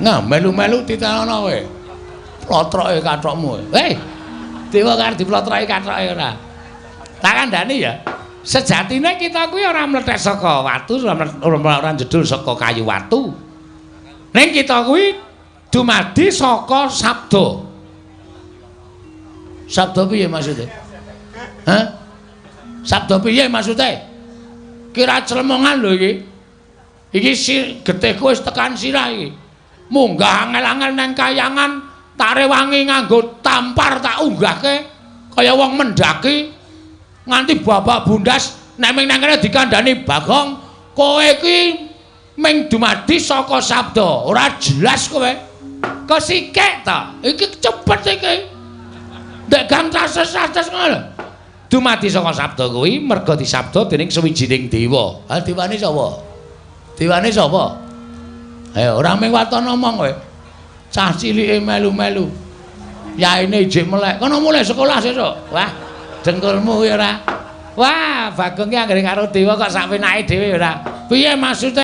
Nah, melu-melu titenono kowe. Plotroke kathokmu. Hei. Dewa karo diplotroke kathoke ora. Tak kandhani ya. Sejatine kita kuwi ora mlethek saka watu, ora jedul saka kayu watu. Ning kita kuwi dumadi saka sabda. Sabda piye maksude? Hah? Sabda piye maksude? Kira clemongan lho iki. Iki getihku wis tekan sirah iki. Munggah angel-angel nang kayangan, tak rewangi nganggo tampar tak unggahke kaya wong mendaki nganti babak bundas nek ming nang kene dikandani Bagong, kowe iki ming dumadi saka sabda, ora jelas kowe. Kesikek ta? Iki cepet iki. Ndek gang cases-cases ngono lho. Dumadi saka sabda kuwi merga disabda dening sawijining dewa. Ha dewane sapa? Dewane sapa? Ayo ora ming waton omong kowe. Cah cilike melu-melu. Yaine ijik melek. Kono mulih sekolah sesuk. Wah, dengkulmu kuwi ora. Wah, Bagong ki anggere karo dewa kok sak penake dhewe ora. Piye maksude?